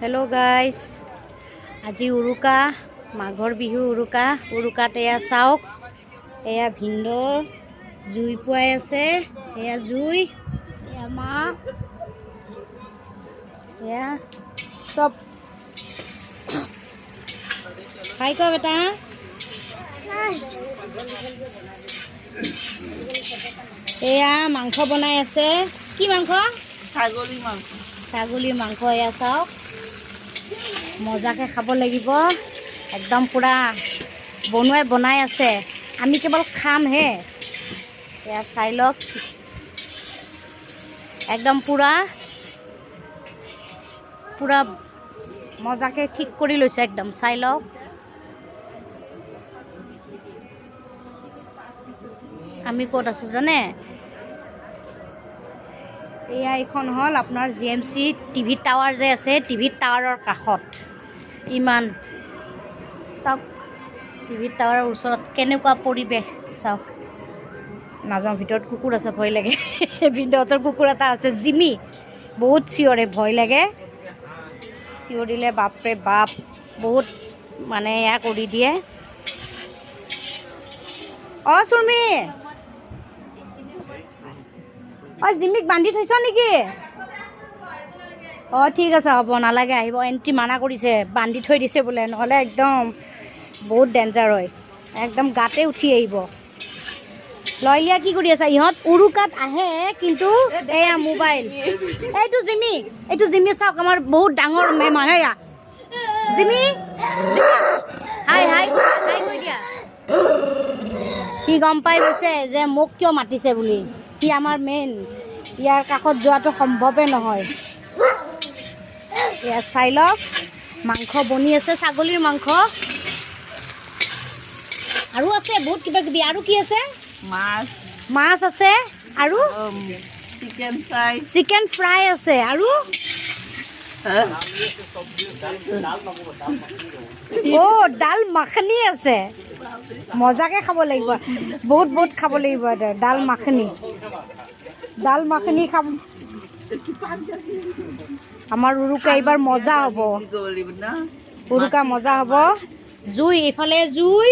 Hello' guys, আজি উৰুকা, মাঘৰ বিহু উৰুকা। উৰুকাত এয়া চাওক, এয়া ভিনদেউ জুই পুৱাই আছে। এয়া জুই, এয়া মা, এয়া চব। হাই ক বেটা। এয়া মাংস বনাই আছে। কি মাংস? ছাগলী মাংস। ছাগলীৰ মাংস। এয়া চাওক, মজাকে খাব লাগিব। একদম পূৰা বনোৱাই বনাই আছে, আমি কেৱল খামহে। এয়া চাই লওক, একদম পূৰা পূৰা মজাকে ঠিক কৰি লৈছে একদম। চাই লওক, আমি ক'ত আছোঁ জানে? এয়া এইখন হ'ল আপোনাৰ জিএমচি টিভি টাৱাৰ যে আছে, টিভি টাৱাৰৰ কাষত। ইমান চাওক, টিভি টাৱাৰৰ ওচৰত কেনেকুৱা পৰিৱেশ চাওক। নাযাওঁ, ভিতৰত কুকুৰ আছে, ভয় লাগে। ভিতৰতৰ কুকুৰ এটা আছে, জিমি, বহুত চিঞৰে, ভয় লাগে। চিঞৰিলে বাপৰে বাপ, বহুত মানে এয়া কৰি দিয়ে। অ' চুৰ্মি, অ' জিমিক বান্ধি থৈছ নেকি? অঁ ঠিক আছে, হ'ব, নালাগে আহিব। এণ্ট্ৰি মানা কৰিছে, বান্ধি থৈ দিছে বোলে, নহ'লে একদম বহুত ডেঞ্জাৰ হয়, একদম গাতে উঠি আহিব। লয়লিয়া কি কৰি আছা? ইহঁত উৰুকাত আহে, কিন্তু এয়া মোবাইল। এইটো জিমি, এইটো জিমি চাওক, আমাৰ বহুত ডাঙৰ মেহমান। এয়া জিমি, হাই হাই হাই কৈ দিয়া। সি গম পাই গৈছে যে মোক কিয় মাতিছে বুলি। সি আমাৰ মেইন, ইয়াৰ কাষত যোৱাটো সম্ভৱে নহয়। এয়া চাই লওক, মাংস বনি আছে, ছাগলীৰ মাংস। আৰু আছে বহুত কিবা কিবি। আৰু কি আছে? মাছ। মাছ আছে আৰু চিকেন ফ্ৰাই। চিকেন ফ্ৰাই আছে আৰু অ' ডাল মাখনি আছে। মজাকে খাব লাগিব, বহুত বহুত খাব লাগিব। ডাল মাখনি, ডাল মাখনি খাম। আমাৰ উৰুকা এইবাৰ মজা হ'ব, উৰুকা মজা হ'ব। জুই এইফালে, জুই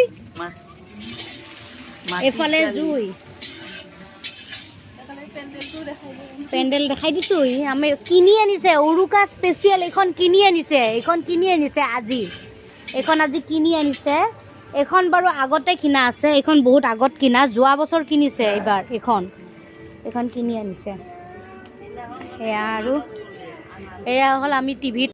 এইফালে, জুই। পেণ্ডেল দেখাই দিছোঁ। আমি কিনি আনিছে উৰুকা স্পেচিয়েল, এইখন কিনি আনিছে, এইখন কিনি আনিছে আজি, এইখন আজি কিনি আনিছে। এইখন বাৰু আগতে কিনা আছে, এইখন বহুত আগত কিনা, যোৱা বছৰ কিনিছে। এইবাৰ এইখন, এইখন কিনি আনিছে। এয়া আৰু এয়া হ'ল আমি টিভিত